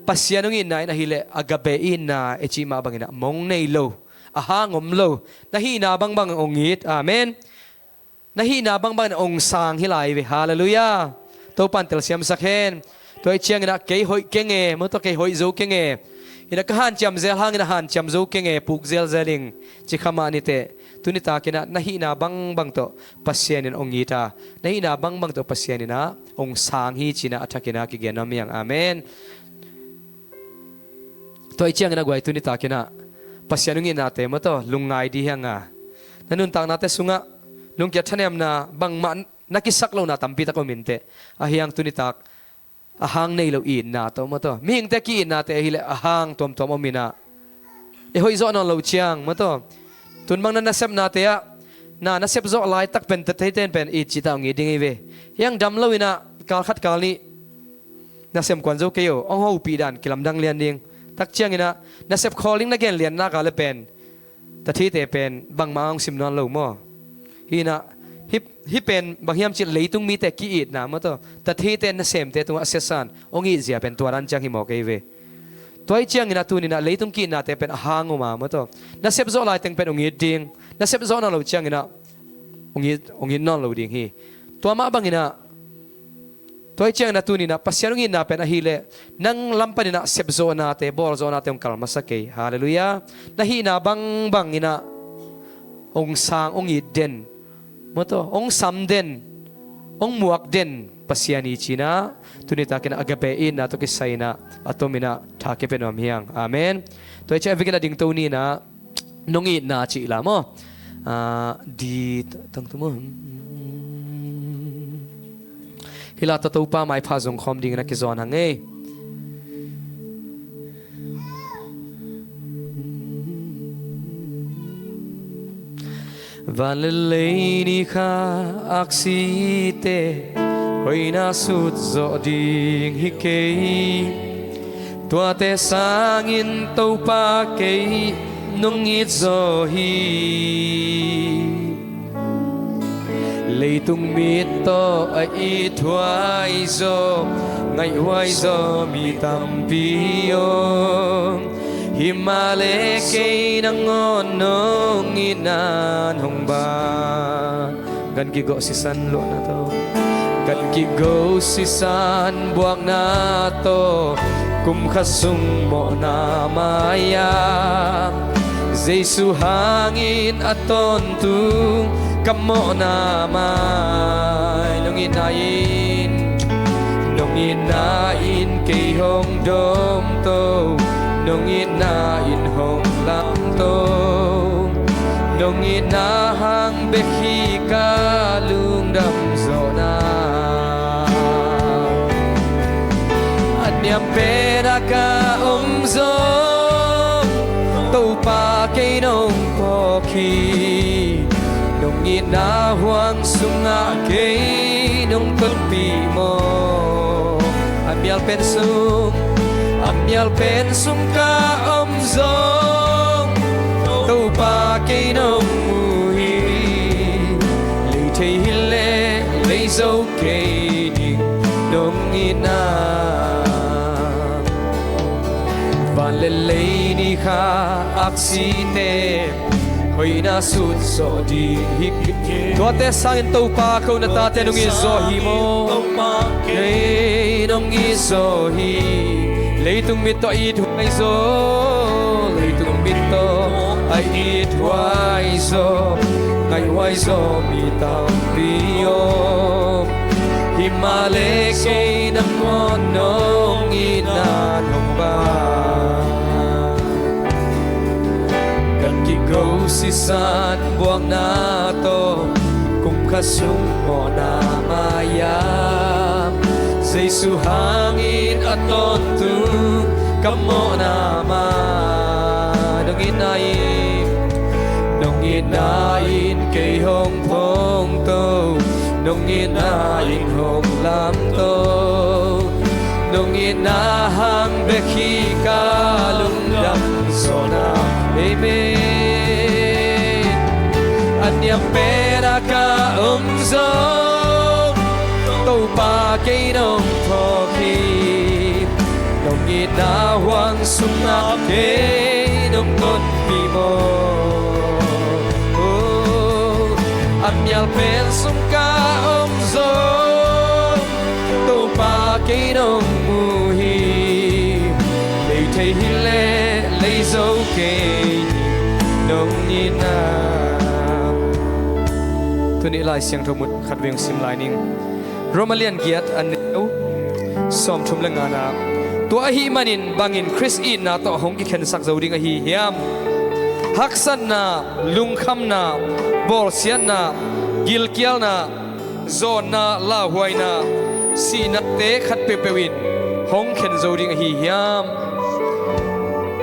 Pasian hong itna in ahih leh agape itna i cih mah bangin ah mong nei lo, a hang om lo, na hihna bangbang hong it. Amen. Na hihna bangbang in hong sang hi lai ve. Halleluiah. Topa in telsiamsak hen. Tua hi ciangin ah kei hoih keng e, mawtaw, kei hoih zo keng e, in ah ka hanciam zel hangin ah hanciam zo keng e, puk zelzel ing, ci kha mah ni teh. Tuni takin ah na hihna bangbang tawh Pasian in hong it a, na hihna bangbang tawh Pasian in ah hong sang hi ci-in ah a thakin ah kigen nuam hi hang. Amen. Tua hi ciangin ah guai, tuni takin ah Pasian hong itnate mawtaw lungngai dih hi hang a, na nuntaknate sungah lungkia thanemna bangmah na kisak lohna tampi tak om in teh. A hiang tuni tak a hang nei lo itna tawh mawtaw, mihingte ki-itnate ahih leh a hang tuamtuam om in ah, i hoih zawh nawn loh ciang mawtaw, tun bang na nasepnate ah, na nasep zawh laitak pen ta theite in pen it cih tak hong it ding hi ve. Hiang dam lo in ah kal khat kal nih nasem kuan zo kei o, hong hopih dan kilamdang lian ding. Tak ciangin ah nasep khawl ding na gen lian nak a leh pen ta theite pen bangmah hong sim nawn lo maw. Hi in ah, hih, hih pen bang hiam cih leh leitung mite ki-itna mawtaw, ta theite nasemte tungah a siasan hong it zia pen tua dan ciang hi mawk ei ve. Tua hi ciangin ah tuni-in ah leitung ki-itnate pen a hang om a mawtaw, nasep zawh laiteng pen hong it ding, nasep zawh nawn loh ciangin ah hong it, hong it nawn lo ding hi. Tua mah bangin ah, tua hi ciangin ah tuni-in ah Pasian hong itna pen ahih leh nang lam panin ah sepzawhnate, bawlzawhnate hong kal masa kei. Halleluiah. Na hihna bangbang in ah hong sang, hong it den, mawtaw, hong sam den, hong muak den Pasian hi ci-in ah tuni takin ah agape itna tawh kisai in ah a tomin ah tha kipia nuam hi hang. Amen. Tua hi ciang a vekin a dingto ni in ah, nong itna cih la maw. Ah, di tang tu maw. Hih la tawh Topa maipha zong khawm dingin a kizawn hang ei. Van le lei ni kha aksite hoihna sut zawh ding hi kei. Tuate sangin Topa kei nong it zaw hi. Leitung mit tawh a ithuai zaw, ngaihhuai zaw mi tampi om. Himahleh kei nangawn nong itna in hong ban. Gan kigo sisan luahna tawh, gan kigo sisan buakna tawh, kum khat sung mawhna mai-a Jesu hangin a tawntung ka mawhna mai. Nong itna in, nong itna in kei hong dawmto, nong itna in hong lamto, nong itna hang bek hi ka lungdam zawhna. A niam pen a ka om zong Topa kei nong phawk hi. Nong itna huang sungah kei nong tonpih maw. A mial pen sung, a mial pen sung ka om zong Topa kei nong mu hi. Lei thei hi leh lei zo kei ding nong itna. Van le lei ni kha aksite hoihna sut zawh ding hi. Tuate sangin Topa ko na tate nong it zaw hi maw. Kei nong it zaw hi. Leitung mit tawh a ithuai zaw, leitung mit tawh a ithuai zaw, ngaihhuai zaw mi tampi om. Himahleh kei nangawn nong it San buakna tawh kum khat sung mawhna mai-a, Jesu hangin a tawntung ka mawhna mai. Nong itna in, nong itna in kei hong phongto, nong itna in hong lamto, nong itna hang bek hi ka lungdam zawhna. Amen. A niam pen a ka om zong, Topa kei nong phawk hi. Nong itna huang sungah kei nong tonpih maw? Oh, a mial pen sung ka om zong, Topa kei nong mu hi. Lei thei hi leh lei zo kei hi, nong itna. Tuni Lai Siangtho mun khat veng sim lai ning. Roma lian giat, a neu sawmthum le ngana. Tua ahih manin bangin Khrist itna tawh hong kikhensak zo ding ahi hiam? Haksatna, lungkhamna, bawlsiatna, gilkialna, zawnna, lauhuaina, sihnate khat peuhpeuh in hong khen zo ding ahi hiam?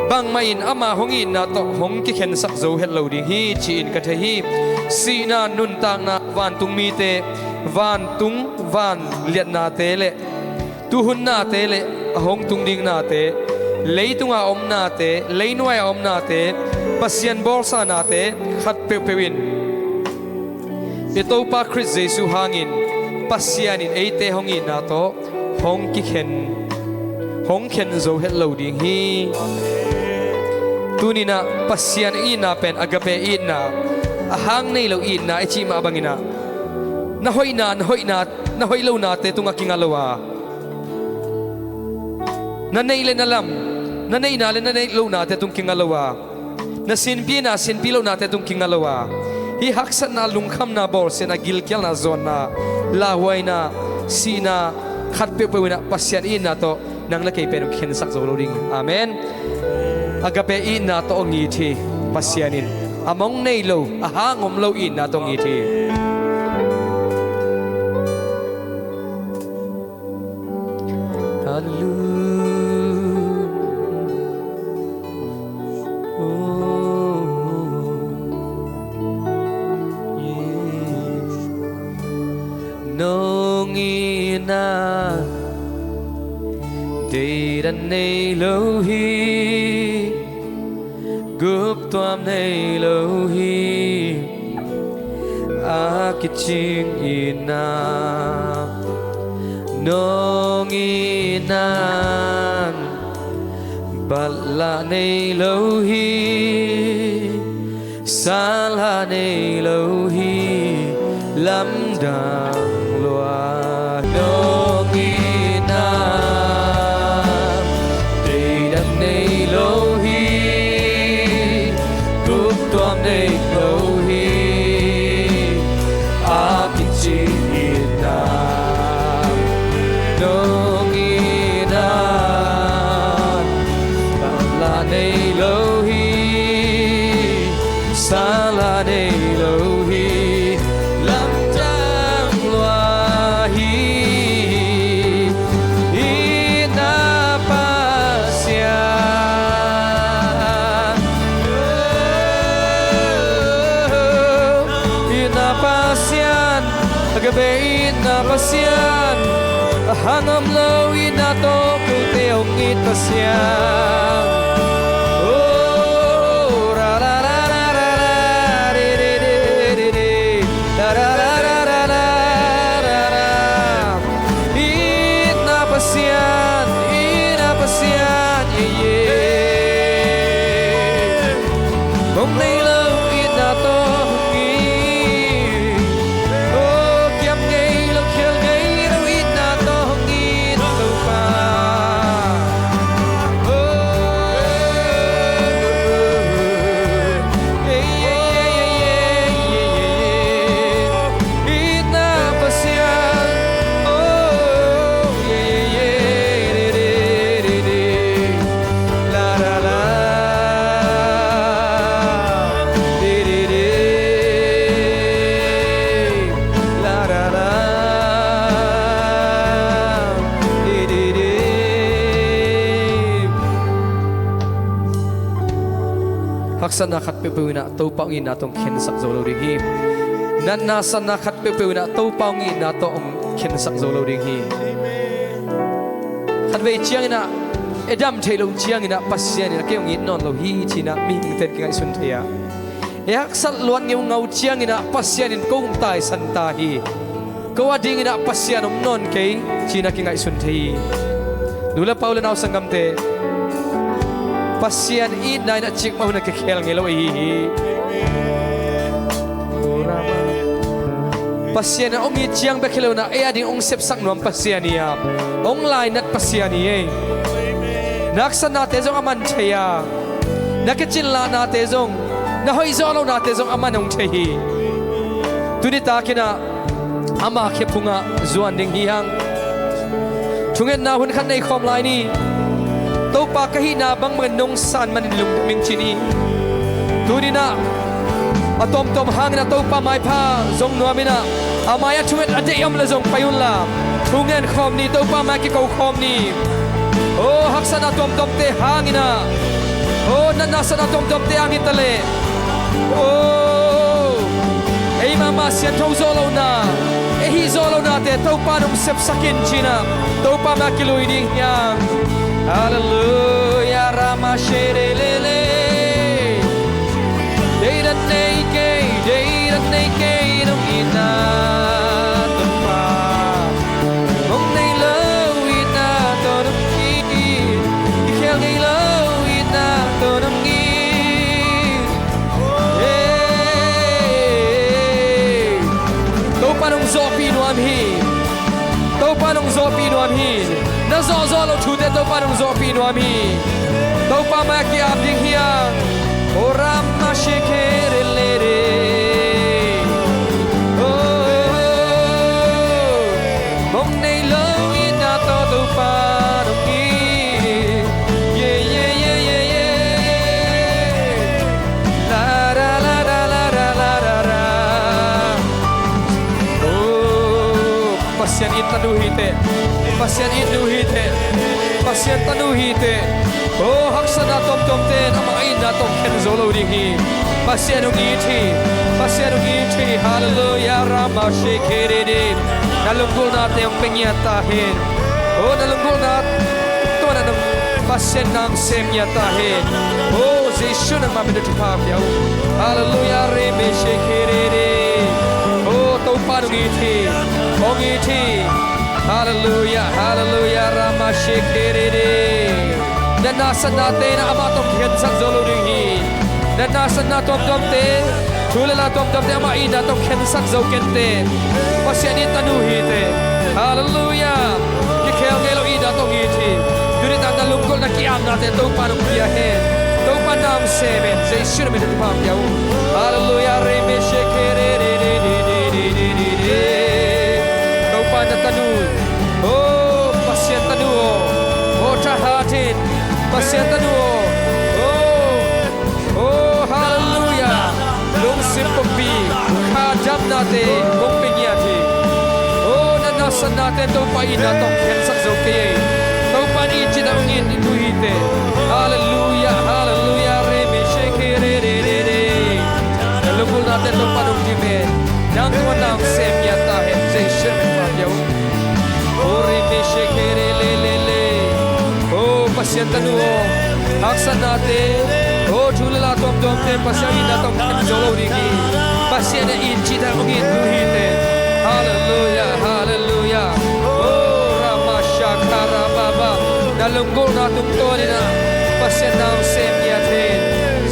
Bangmah in ama hong itna tawh hong kikhensak zo het lo ding hi, ci-in ka thei hi. Sihna, nuntakna, vantung mite, vantung vanliatnate le tuhun nate le a hong tung ding nate, leitunga om nate, leinuaia om nate, Pasian bawlsa nate khat peuhpeuh in i Topa Khrist Jesu hangin Pasian in eite hong itna tawh hong kikhen, hong khen zo het lo ding hi. Tuninah Pasian itna pen agape itna, a hang nei lo itna i cih mah banginah na hoihna, na hoihna, na hoih lonate tungah kinga lo a, na neih le na lam, na neihna le na neih lonate tung kinga lo a, na sinpina, sinpi lonate tung kinga lo a, hih haksatna, lungkhamna, bawlsiatna, gilkialna, zawnna, lauhuaina, sihna khat peuhpeuh inah Pasian itna tawh nang le kei pen hong kikhensak zo lo ding. Amen. Agape itna tawh hong it hi. Pasian in a mong nei lo, a hang om lo itna tawh hong it hi. Hallelujah. Oh, yeah. Nong itna deidan nei lo hi. Guptuam nei lo hi. A kicing itna, nong itna, batlah nei lo hi. Sanlah nei lo hi. Lamdang lua nong itna, deidan nei lo hi. Guptuam nei lo hi. A kicing itna, nong itna, batlah nei lo hi. Sanlah nei lo hi. Lamdang lua hi. Itna Pasian, itna Pasian, agape itna Pasian, a hang om lo itna tawh kote hong it Pasian. Oh, ra ra ra ra ra ra, re re re re re, ra ra ra ra ra ra ra ra. Itna Pasian, itna Pasian, yeah, yeah. Hong nei lo itna tawh hong it. Oh, kiam ngei lo, khial ngei lo itna tawh hong it Topa. Oh, Haksatna khat peuhpeuh in ah Topa hong itna tawh hong khensak zo lo ding hi. Natna satna khat peuhpeuh in ah Topa hong itna tawh hong khensak zo lo ding hi. Khatvei ciangin ah i dam theih loh ciangin ah Pasian in ah kei hong it nawn lo hi ci-in ah mihingte in kingaihsun thei a, i haksat luat ngeungau ciangin ah Pasian in ko hong taisan ta hi. Ko adingin ah Pasian om nawn kei ci-in ah kingaihsun thei hi. Nu le pa, u le nau, sanggamte, Pasian itna in ah cikmah hun ah kikhel ngei lo ahi hi. Pasian in hong it ciang bek hi lo-in ah ei ading hong sepsak nuam Pasian hi a, hong lainat Pasian hi ei. Na haksatnate zong aman thei a, na kicin lahnate zong, na hoih zawh lohnate zong aman hong thei hi. Tuni takin ah ama khe phungah zuan ding hi hang. Thungetna hun khat nei khawm lai ni. Topa ka hihna bangbangin nong san manin lungdam ing ci ni. Tuni-in ah a tuamtuam hangin ah Topa maipha zong nuamin ah, a mai-ah thunget a deih om leh zong pai unla, thungen khawm ni, Topa mai-ah kiko khawm ni. O, haksatna tuamtuamte hangin ah, o, natna satna tuamtuamte hangin ta leh, o, ei mahmah siangtho zawh lohna, ei hih zawh lohnate Topa in hong sepsak in ci-in ah Topa mai-ah kilui ding hi hang. Halleluiah, rama sherelele. Deidan nei kei, deidan nei kei nong itna Topa. Mong nei lo itna tawh nong it, kikhel ngei lo itna tawh nong it. Hey. Topa in hong zawhpih nuam hi. Topa in hong zawhpih nuam hi. Na zawhzawh loh thute Topa in hong zawhpih nuam hi. Topa mai-ah ki-ap ding hi hang. O rama shekhe re le re. O, mong nei lo itna tawh Topa in hong it. Yeah, yeah, yeah, yeah, yeah. La, la, la, la, la, la, la, la, la. O, Pasian it tanu hi teh. Pasian it nu hi teh. Pasian tanu hi teh. O, haksatna tuamtuamte in amah itna tawh khen zo lo ding hi. Pasian hong it hi. Pasian hong it hi. Halleluiah, rama shekhe re re. Na lunggulhnate hong pia ngiat ta hen. O, na lunggulhna tawh na Pasian na hong sem ngiat ta hen. O, Jesu nangma min tawh thupha pia ung. Halleluiah, reme shekhe re re. O, Topa in hong it hi. Hong it hi. Halleluiah, halleluiah, rama shekhe re re. Natna satnate in ah amah tawh khensak zo lo ding hi. Natna satna tuamtuamte, thu le la tuamtuamte amah itna tawh khensak zo kei inteh. Pasian it tanu hi teh. Halleluiah. Kikhel ngei lo itna tawh hong it hi. Tuni-in ah na lunggulhna ki-apnate Topa in hong pia hen. Topa in na hong sem hen. Jesu na min tawh thupha pia ung. Halleluiah, reme shekhe re re re. Topa na tanu. O, Pasian tanu aw. O, thahat in. Pasian tanu aw. O, o, halleluiah. Lungsim pumpi, kha damnate hong pia ngiat hi. O, natna satnate Topa itna tawh khensak zo kei ei. Topa in it cih tak hong it nu hi teh. Halleluiah, halleluiah, reme shekhe re re re re. Na lunggulhnate Topa in hong dim hen. Nang tungah na hong sem ngiat ta hen. Jesu min tawh thupha pia ung. O, reme shekhe re le le le. O, Pasian tanu aw. Haksatnate, o, thu le la tuamtuamte Pasian itna tawh khen zo lo ding hi. Pasian in it cih tak hong it nu hi teh. Halleluiah, halleluiah. O, rama shakha rama ba. Na lunggulhna tungtawn in ah Pasian na hong sem ngiat hen.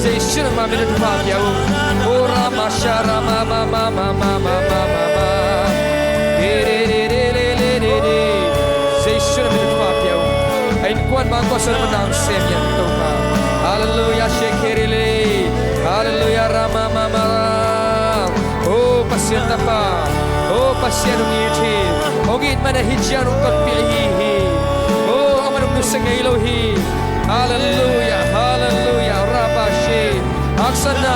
Jesu nangma min tawh thupha pia ung. O, rama sha rama ma ma ma ma. Re re re re re re re re. Jesu na min tawh thupha pia ung. A innkuan mangkua sung na hong sem ngiat Topa. Halleluiah, shekhe re le. Halleluiah, rama ma ma. O Pasian Tapa. O Pasian hong it hi. Hong it man a hi ciang hong tonpih ahi hi. O amah hong nusia ngei lo hi. Halleluiah, halleluiah, rabashe. Haksatna,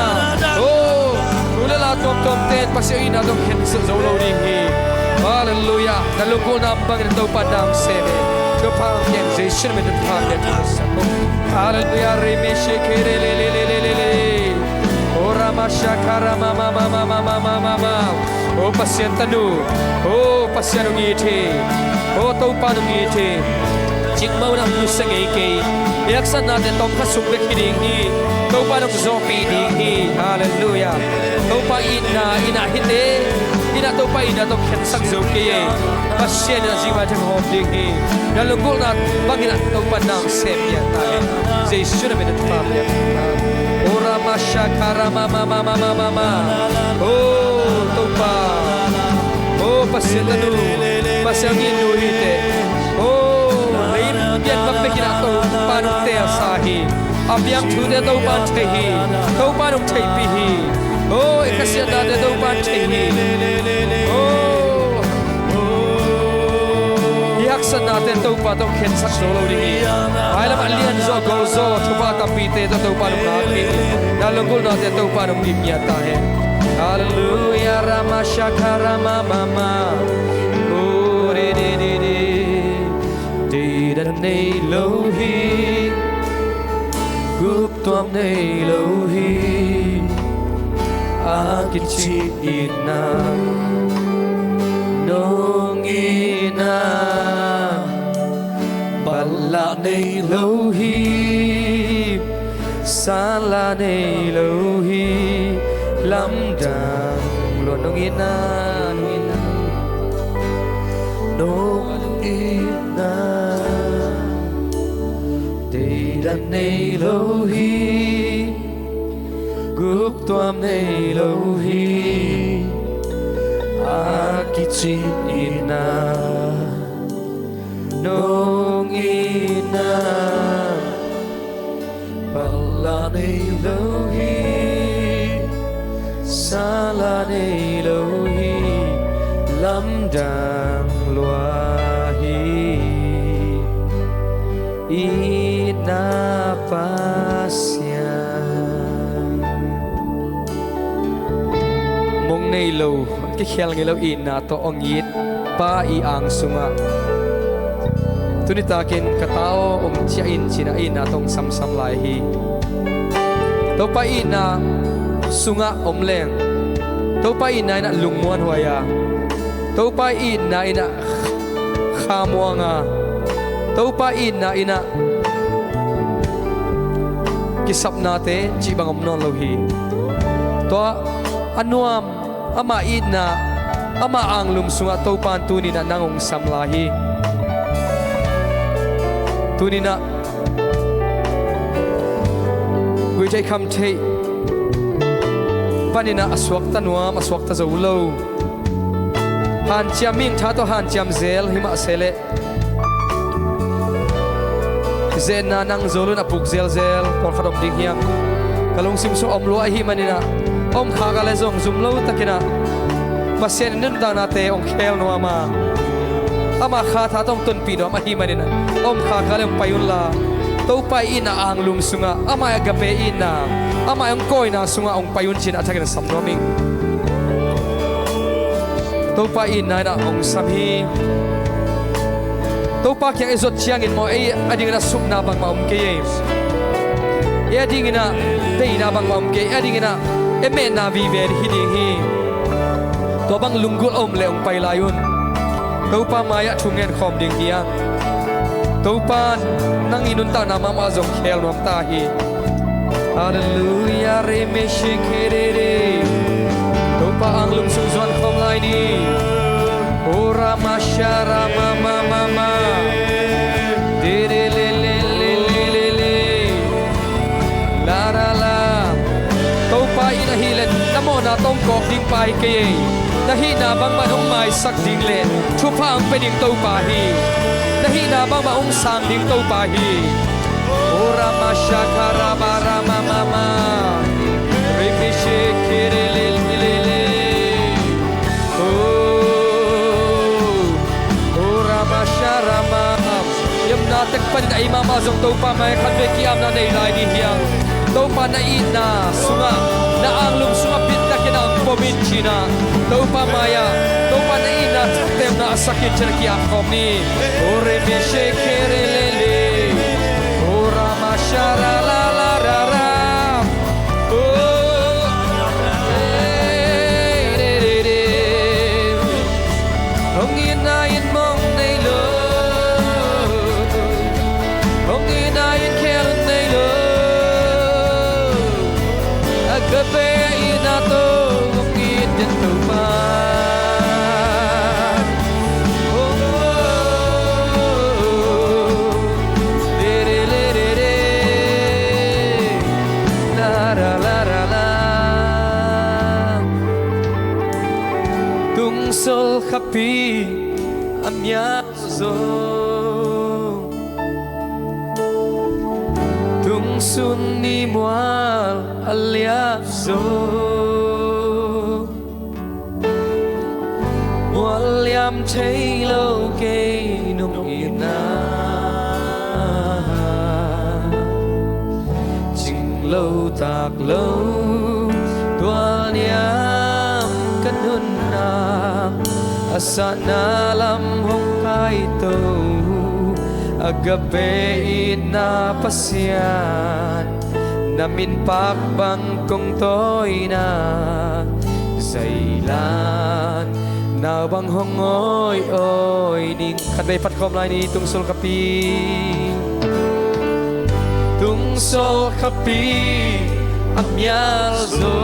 o, thu le la tuamtuamte in Pasian itna tawh khen zo lo ding hi. Halleluiah. Na lunggulhna bangin Topa na hong sem hi. Thupha hong pia in, Jesu na min tawh thupha pia in. Halleluiah. Reme shekhe re le le le le le le. Mashakara mama mama mama mama mama. O Pasian tanu, o Pasian hong it hi. O Topa hong it hi. Cikmah un ah hong nusia ngei kei. I haksatnate tawmkhat sung bek hi ding hi. Topa hong zawhpih ding hi. Halleluiah. Topa itna, itna hite, itna Topa itna tawh khensak zo kei ei. Pasian in a zingvai theng hawm ding hi. Na lunggulhna bangin ah Topa nang sem piak ta hen. Jesu na min in thupha piak ta. O Rama Shakara mama mama mama mama. O Topa. O Pasian tanu. Pasian hong it nu hi teh. O lei pian bang bekin ah Topa nong teelsa hi. A piang thute Topa in thei hi. Topa in hong theihpih hi. O i khasiatnate Topa in thei hi. O i haksatnate Topa tawh khensak zo lo ding hi. Mailam a lianzaw golzaw thupha tampite tawh Topa in hong ngak hi. Na lunggulhnate Topa in hong ngimngiat ta hen. Halleluiah. Rama Shakara mama mama. O re re re re. Deidan nei lo hi, guptuam nei lo hi, a kicin itna nong itna. Balak nei lo hi, sala nei lo hi, lamdang lua nong itna, nong itna. Nong itna deidan nei lo hi, guptuam nei lo hi, a kicin itna nong itna. Balak nei lo hi, sala nei lo hi, lamdang lua hi, itna Pasian. Mong nei lo, kikhial ngei lo itna tawh hong it Pa i ang sungah, tuni takin ka ta aw, hong ciah in ci-in a itna tawh hong samsam lai hi. Topa itna sungah om leng, Topa itna in ah lungmuanhuai a, Topa itna in ah khamuang a, Topa itna in ah kisapnate cih bang om nawn lo hi. Tua a nuam, ama itna, ama anglum sungah Topa in tuni-in ah nang hong sam lai hi. Tuni-in ah guihtheih khamtheih panin ah a suakta nuam, a suakta zo lo, hanciam, mihing tha tawh hanciam zel hi mah se leh, zetna nang zo lo-in a puk zelzel pawlkhat om ding hiam? Ka lungsim sung om lua ahih manin ah, om khak a leh zong zum lo takin ah Pasian in nuntaknate hong khel nuam a, ama kha tha tawh hong tonpih nuam ahih manin ah, om khak a leh hong pai unla, Topa itna anglum sungah, ama agape itna, ama hong kawina sungah hong pai un ci-in a thakin sam nuam ing. Topa itna in ah hong sam hi. Topa kiang i zot ciangin maw, ei a dingin ah supna bangmah om kei ei. Ei a dingin ah deihna bangmah om kei, ei a dingin ah ei metna vive hi ding hi. Tua bang lunggulh a om leh hong pai lai un. Topa mai-ah thu ngen khawm ding hi hang. Topa in nang i nuntakna mahmah zong khel nuam ta hi. Halleluiah, remeshekerere. Topa anglum sung zuan khawm lai ni. Ora masha rama mama ma. Dere le le le le le le. La ra la. Topa in ahih leh na mawhna tawh hong kawk ding pa hi kei ei. Na hihna bangmah hong maisak ding leh thupha hong pia ding Topa hi. Na hihna bangmah hong sang ding Topa hi. O rama shaka raba rama mama. Ripi shekere le le le le. O, o rama sha rama. Yamna tek panin ei mahmah zong Topa mai-ah khatvei ki-apna nei lai ding hi hang. Topa na itna sungah, na anglum sungah pittakin a hong pom in ci-in ah, Topa mai-ah, Topa na itna thakte na a sak in ci-in a ki-ap khawm ni. O re me she kere le le. O rama sha ra la la ra ra. O Tungsawl khapi a mial zo, tungsun ni mual a liap zo, mual liam thei lo kei nong itna. Cing lo tak lo tualniam ka nunna, a sahna lam hong kaito, agape itna Pasian, na min pak bang kong tawina, zailan nau bang hong awi awi ning. Khatvei phat khawm lai ni, tungsawl khapi. Tungsawl khapi a mial zo,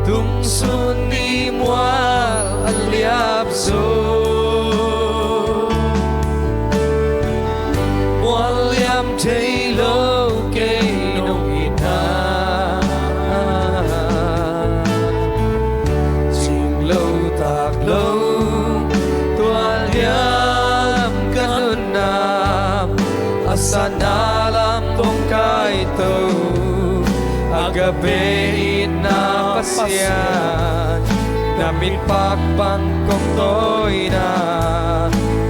tungsun ni mual a liap zo, mual liam thei lo kei nong itna. Cing lo tak lo tualniam ka nunna, a sahna lam hong kaito, agape itna Pasian, na min pak bang kong tawina,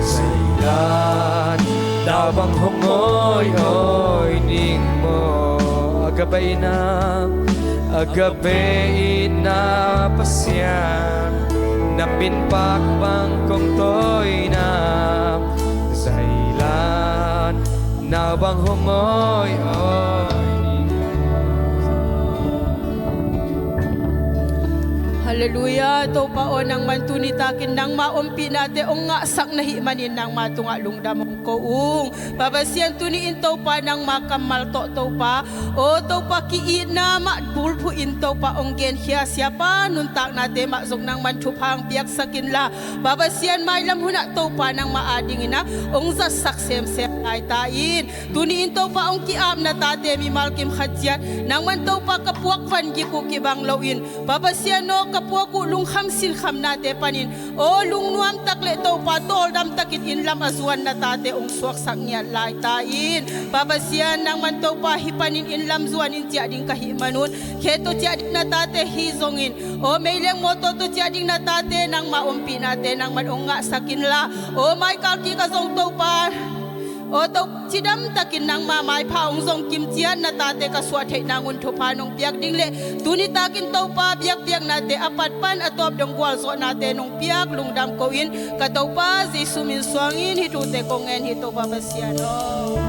zailan nau bang hong awi awi ning maw. Agape itna, agape itna Pasian, na min pak bang kong tawina, zailan nau bang hong awi awi ning. Halleluiah. Topa aw, nangman tuni takin nangma ompihnate hong ngahsak na hih manin nangma tungah lungdam hong ko ung. Pa Pasian, tuni-in Topa nangma kammal tawh Topa, aw Topa, ki-itna mah bulphuhin Topa hong genkhia siapa nuntaknate mah zong nangman thupha hong piaksak inla, Pa Pasian, mailam hunah Topa nangma adingin ah hong zatsak semsem lai ta in. Tuni-in Topa hong ki-apna tate mimal kim khat ciat nangman Topa ka puak van gik uh kibang loin, Pa Pasian aw, ka puak uh lungkham sinkhamnate panin aw lungnuam tak le Topa tawldam takin inn lam a zuan na tate hong suaksak ngiat lai ta in. Pa Pasian, nangman Topa hih panin inn lam zuanin ciah ding ka hih manun, khe tawh ciah ding na tate hi zongin, aw meileng mawtaw tawh ciah ding na tate nangma ompihnate nangman hong ngahsak inla, aw maikal kik ah zong Topa, aw To, cidam takin nangma maipha hong zong kim ciat na tate ka suah theih nangun thupha nong piak ding le, tuni takin Topa biakpiaknate a pat pan a tawp dong gualzawhnate nong piak lungdam ko in, ka Topa Jesu min suangin hih thute kong ngen hi Topa Pasian aw.